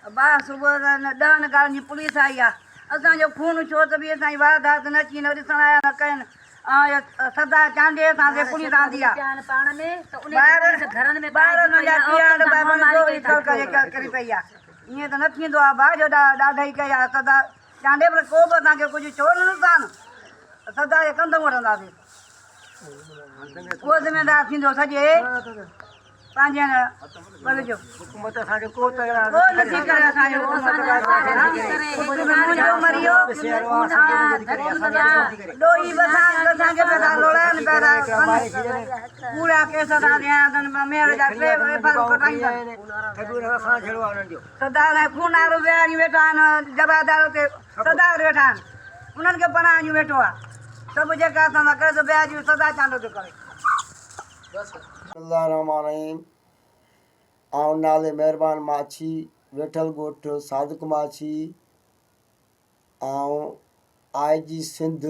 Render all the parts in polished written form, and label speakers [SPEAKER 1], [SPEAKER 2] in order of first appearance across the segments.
[SPEAKER 1] ابا صبح سان ڏهن ڪارن جي پوليس آئي آ اسان جو خون ڇو ته به اسان جي واردات نه اچي نه ڏسڻ آيا نه ڪين سدا چانڊيي اسان تي پوليس آندي آ ٻار ٻار انهن جا ڪيا آهن بابا ڪري پئي آ ائين ته نه ٿيندو آ ڀاء جو ڏاڍائي ڪئي آ سدا چانڊيي پر ڪو به اسان کي ڪجهه ڇو نه نقصان سدا جي ڪنڌ وٺنداسين اهو ذميدار ٿيندو سڄي پنهنجي هن ٻل جو.
[SPEAKER 2] حڪومت اسان کي ڪو تڪرار
[SPEAKER 1] ڪو نٿي ڪري اسان جو حڪومت پٽ به منهنجو مري ويو ڏوهي به اسان اسان کي پيا ٿا لوڙائن پيا ٿا ڪن ڪوڙا ڪيس اسان تي هنيا اٿن ميهڙ جا ٽي ايف I آرون ڪٽايون اٿن سدا ۽ خونارو ويهاريون ويٺا آهن جوابدار اتي سدا ويٺا آهن انهن کي پناهه ڏيون ويٺو آهي سڀ جيڪا اسان سان ڪري ٿو بياج سدا چانڊو ٿو ڪري.
[SPEAKER 3] بسم الله الرحمٰن الرحيم آئون نالي مهربان ماڇي ويٺل ڳوٺ صادق ماڇي آئون I G Sindh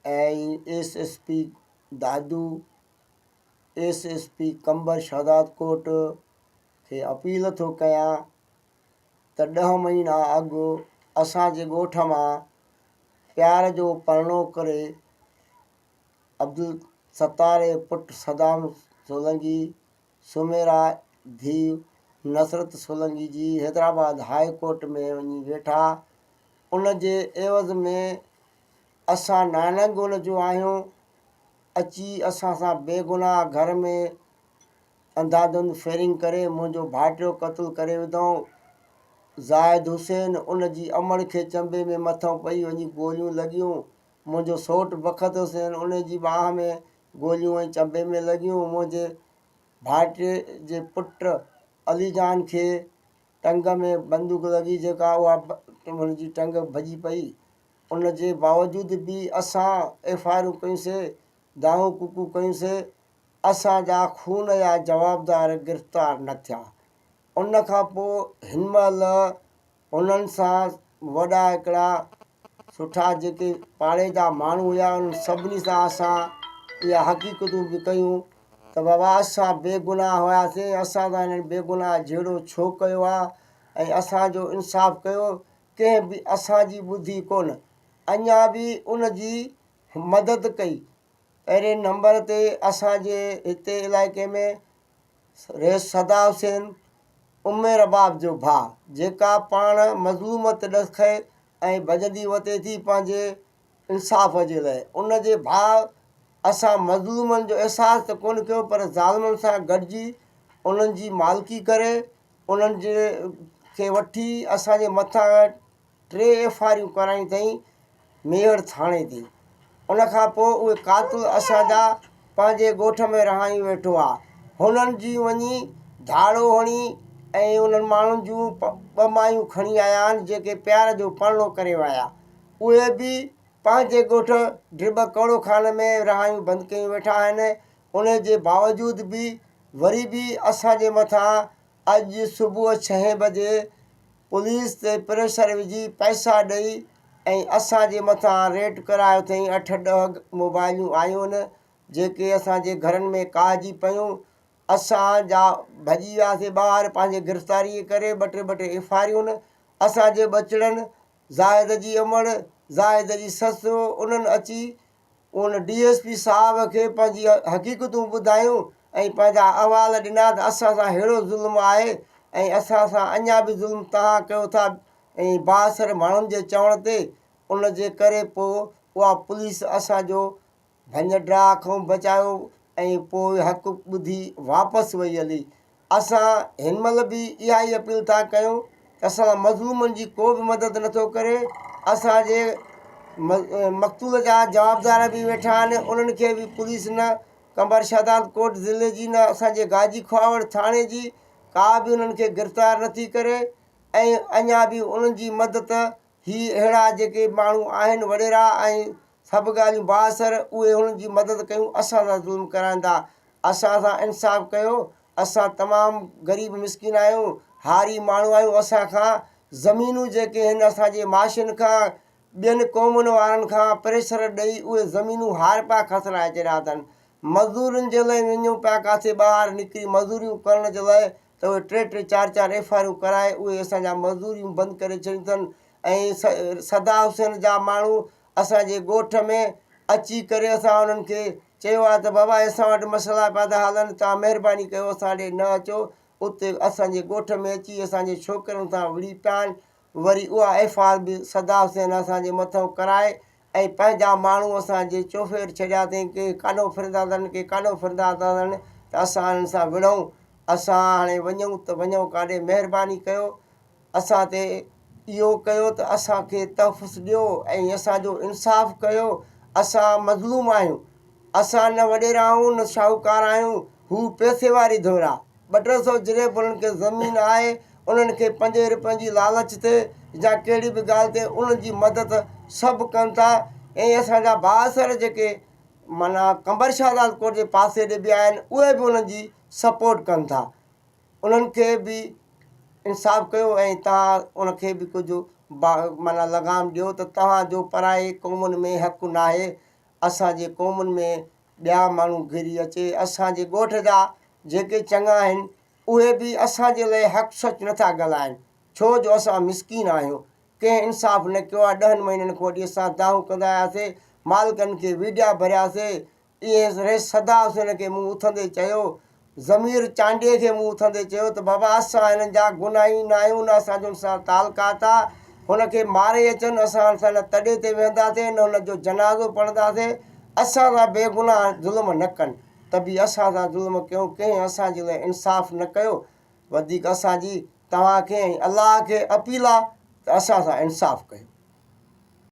[SPEAKER 3] ۽ S S P Dadu S S P Qambar Shahdadkot کي اپيل ٿو ڪيان ته ڏهه مهينا اڳ اسان جي ڳوٺ مان پيار جو پرڻو ڪري عبدالستار جي پٽ صدام سولنگي، سميرا ڌيء نصرت سولنگي جي حيدرآباد هاء ڪورٽ ۾ وڃي ويٺا. ان جي عيوض ۾ اسان نانگ ان جو آهيون، اچي اسان سان بيگناهه گهر ۾ انڌاڌنڌ فيرنگ ڪري منهنجو ڀائٽيو قتل ڪري وڌائون. زاهد حسين ان جي امڙ کي چنبي ۾ مٿئون پئي وڃي گوليون لڳيون. منهنجو سئوٽ بخت حسين ان جي ٻانهن ۾ گوليون ۽ چنبي ۾ لڳيون. منهنجي ڀائٽي جي پٽ علي جان کي ٽنگ ۾ بندوق لڳي جيڪا اها هن جي ٽنگ ڀڄي پئي. ان جي باوجود به اسان ايف I آرون ڪيون سي، دانهون ڪوڪون ڪيون سي، اسان جا خون جا جوابدار گرفتار نه ٿيا. ان کان پوء هن مهل انهن سان وڏا هڪڙا سٺا جيڪي پاڙي جا ماڻهو هيا انهن سڀني سان اسان اها حقيقتون به ڪيون ته بابا اسان بيگناهه هياسين اسان سان هنن بيگناهه جهيڙو ڇو ڪيو آهي ۽ اسان جو انصاف ڪيو ڪنهن به اسان جي ٻڌي ڪونه اڃا به ان جي مدد ڪئي پهرين نمبر تي اسان جي هتي علائقي ۾ رئيس صدا حسين ام رباب جو ڀاء جيڪا پاڻ مظلومت ڏکي ۽ ڀڄندي وتي ٿي پنهنجي انصاف جي لاء ان جي ڀاء اسان مظلومن جو احساس ته ڪونه ڪيو پر ظالمن سان گڏجي انهن جي مالڪي ڪري انهن جي کي وٺي اسان جي مٿان ٽي ايف آريون ڪرايون اٿئي ميهڙ ٿاڻي تي ان کان پوء اهي قاتل اسان جا پنهنجي ڳوٺ ۾ رهايون ويٺو آ هنن جي وڃي ڌاڙو هڻي ۽ انهن ماڻهن جون ٻه مايون کڻي آيا آهن جيڪي پيار جو پرڻو ڪري ويا اهي به پنهنجي ڳوٺ ڊٻ ڪوڙو خان ۾ رهايون بند ڪيون ويٺا آهن ان جي باوجود به وري به اسان جي مٿان اڄ صبح ڇهين بجي پوليس تي پريشر وجهي پئسا ڏئي ۽ اسان جي مٿان ريٽ ڪرايو اٿئي اٺ ڏهه موبائليون آيون جيڪي اسان جي گهرن ۾ ڪاهجي پيون اسان جا ڀڄي وياسي ٻاهر پنهنجي گرفتاري جي ڪري ٻه ٽي ٻه ٽي ايف آريون اسان جي ٻچڙن زاهد جي امڙ زاهد جي سس انهن اچي ان ڊي ايس پي صاحب کي پنهنجي حقيقتون ٻڌايون ۽ پنهنجا احوال ڏنا ته اسان سان ههڙو ظلم آهي ۽ اسان سان اڃا به ظلم توهان ڪيو ٿا ۽ بااثر ماڻهن جي چوڻ تي ان جي ڪري پوء اها پوليس اسان جو ڀڃ ڊاهه کان بچايو ۽ پوء حق ٻڌي واپس وئي هلي. اسان هن مهل به اها ئي اپيل ٿا ڪيون ته اسان سان مظلومن جي ڪو به مدد نٿو ڪري اسان جي مقتول جا جوابدار به ويٺا آهن انهن کي به پوليس نه قمبر شهداد ڪوٽ ضلعي جي نه اسان جي گاجي کهاوڙ ٿاڻي جي ڪا به انهن کي گرفتار نٿي ڪري ۽ اڃا به انهن جي مدد هي اهڙا جيڪي ماڻهو آهن وڏيرا ۽ سڀ ڳالهيون بااثر اهي هنن جي مدد ڪيون اسان سان ظلم ڪرائين ٿا اسان سان انصاف ڪيو اسان تمام غريب مسڪين آهيون هاري ماڻهو آهيون اسان کان زمينون جيڪي هن اسان جي معاشين کان ٻين قومن وارن کان پريشر ڏئي اهي زمينون هارپا کسرائي ڇڏيا اٿن مزدورين جي لاء وڃون پيا ڪاٿي ٻاهر نڪري مزوريون ڪرڻ جي لاء ته اهي ٽي ٽي چار چار ايف I آرون ڪرائي اهي اسان جا مزدوريون بند ڪري ڇڏيون اٿن ۽ صدا حسين جا ماڻهو اسان جي ڳوٺ ۾ اچي ڪري اسان انهن کي چيو آهي ته بابا اسان وٽ مسئلا پيا ٿا هلن توهان مهرباني ڪيو اسان ڏي نه اچو اتي اسان جي ڳوٺ ۾ اچي اسان جي ڇوڪرن سان وڙهي پيا آهن وري اها ايف I R به صدا حسين اسان جي مٿئون ڪرائي ۽ پنهنجا ماڻهو اسان جي چوڦير ڇڏيا اٿئين ڪي ڪاڏو ڦرندا اٿن ڪي ڪاڏو ڦرندا اٿن ته اسان انهن سان وڙهون اسان هاڻي وڃون ته وڃون ڪاڏي مهرباني ڪيو اسان تي اهو ڪيو ته اسان کي تحفظ ڏيو ۽ اسان جو انصاف ڪيو اسان مظلوم آهيون اسان نه وڏيرا آهيون نه شاهوڪار آهيون هو پئسي واري ڌر آ ٻه ٽي سو جريب انهن کي زمين آهي انهن کي پنجين روپين جي لالچ تي يا ڪهڙي به ڳالهه تي انهن جي مدد سڀ ڪن ٿا ۽ اسان جا بااثر جيڪي معنيٰ قمبر شهدادڪوٽ جي پاسي ڏي به آهن اهي به انهن جي سپورٽ ڪن ٿا انهن کي به انصاف ڪيو ۽ توهان ان کي به ڪجهه با معنيٰ لغام ڏيو ته توهان جو پرائي قومن ۾ حق ناهي اسان جي قومن ۾ ٻيا ماڻهو گهري اچي اسان جي ڳوٺ جا جيڪي چڱا آهن اهي به اسان جي لاء حق سچ نٿا ڳالهائن ڇو جو اسان مسڪين آهيون ڪنهن انصاف نه ڪيو آهي ڏهن مهينن کان وٺي اسان دانهون ڪندا آياسي مالڪن کي ويڊيا ڀرياسي ايئن رئيس صدا حسين کي مون اٿندي چيو، ضمير چانڊيي کي مون اٿندي چيو ته بابا اسان هنن جا گناهي ناهيون نه اسان جو هن سان تعلقات آ، هن کي ماري اچن اسان هن سان نه تڏي تي ويهنداسين نه هن جو جنازو پڙهنداسين، اسان سان بيگناهه ظلم نه ڪن ته به اسان سان ظلم ڪيون ڪنهن اسان جي لاء انصاف نه ڪيو، وڌيڪ اسان جي توهان کي ۽ الله کي اپيل آ ته اسان سان انصاف ڪيو.